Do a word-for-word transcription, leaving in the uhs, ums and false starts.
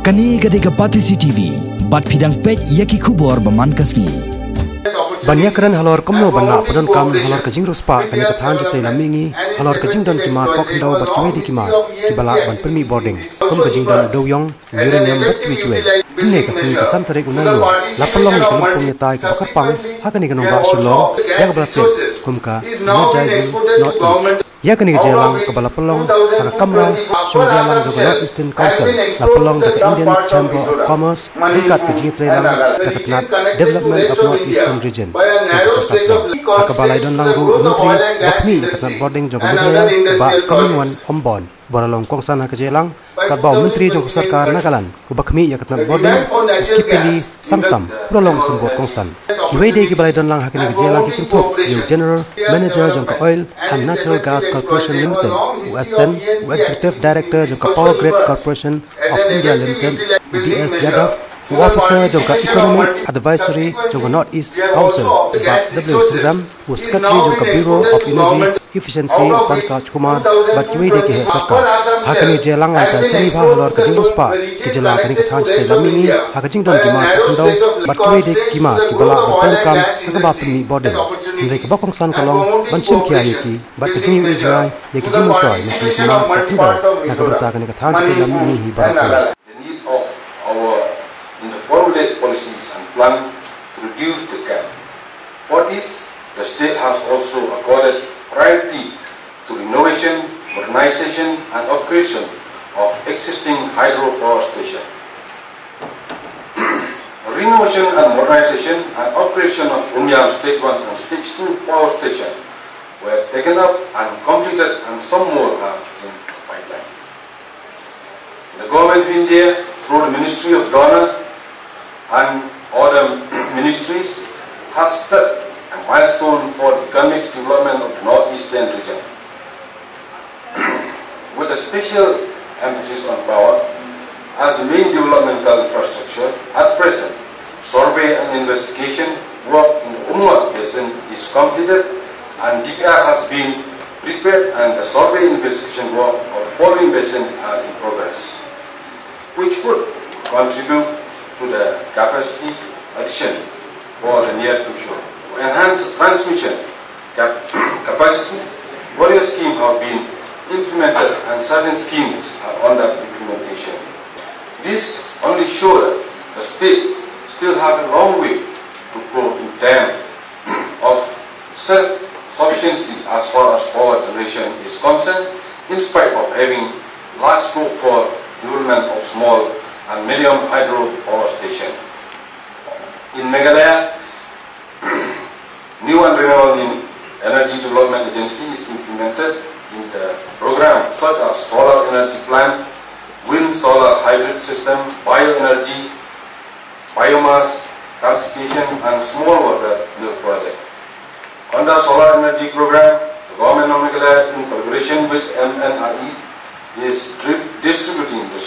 Kane ka dei ka Batesi T V, bad phi dang peit ïa ki khubor ba man ka sngi. Ban ïakren halor kumno ban lah pyndonkam halor ka jingriewspah kane ka thaiñ jingtrei lam mihngi, halor ka jingdon ki mat pok khyndew bad kiwei de ki mat kiba lah ban pynmih bording, kum ka jingdon u dewiong, uranium bad kiwei kiwei. Hynne ka sngi ka san tarik u Naiïong, la pynlong ïa ka lympung ïatai kaba kyrpang ha kane ka nongbah Shillong, ïa kaba la tip kum ka Energizing North East. Ïa kane ka jingïalang kaba la pynlong ha ka kamra shong jingïalang jong ka North Eastern Council, la pynlong da ka Indian Chamber of Commerce ryngkat ka jingïatreilang da ka tnat Development of North Eastern Region jong ka sorkar. Ha kaba la ïadonlang ruh u Myntri ba khmih ïa ka tnat bording jong ka Meghalaya, Bah Comingone Ymbon, uba la long kongsan ha ka jingïalang, katba u Myntri jong ka sorkar Nagaland uba khmih ïa ka tnat bording, Skipili Sangtam, u la long u symbud kongsan. Kiwei de kiba la ïadonlang ha kane ka jingïalang ki kynthup ïa u General Manager jong ka Oil and Natural Gas Corporation Limited, u S Sen, u Executive Director jong ka Power Grid Corporation of India Limited, u D S Yadav, u officer jong ka Economic Advisory jong ka North East Council, u Bah W Singzam, u Secretary jong ka Bureau of Energy Efficiency, u Pankaj Kumar, bad kiwei de ki heh sorkar. Ha kane ka jingïalang la ïatai sani bha halor ka jingriewspah ka jylla kane ka thaiñ jingtrei lam mihngi, ha ka jingdon ki mat pok khyndew bad kiwei de ki mat kiba lah ban pyndonkam ha kaba pynmih bording. Hynrei kaba kongsan ka long ban shim khia ïa ki bad ka jingïohi jngai ïa ki jingmyntoi na ki mat pok khyndew na ka bynta kane ka thaiñ jingtrei lam mihngi hi baroh kawei. The need of our in the formulate policies and plan to reduce the gap. For this, the state has also accorded priority to renovation, modernization, and upgradation of existing hydropower station. Renovation and modernization and upgradation of Umiam Stage one and Stage two power station were taken up and completed, and some more are in the pipeline. The Government of India, through the Ministry of DoNER and other ministries, has set a milestone for the economic development of the Northeastern region, with a special emphasis on power as the main developmental infrastructure. At present, survey and investigation work in the Umngot Basin is completed, and D P R has been prepared, and the survey investigation work of the following basin are in progress, which would contribute to the capacity addition for the near future. To enhance transmission cap- capacity, various schemes have been implemented and certain schemes are under implementation. This only shows that the state still have a long way to go in terms of self-sufficiency as far as power generation is concerned, in spite of having large scope for development of small and medium hydro power station. In Meghalaya, new and renewable en- energy development agency is implemented in the program such as solar energy plant, wind solar hybrid system, bioenergy, biomass gasification, and small water mill project. Under solar energy program, the Government of Meghalaya, in collaboration with M N R E, is tri- distributing the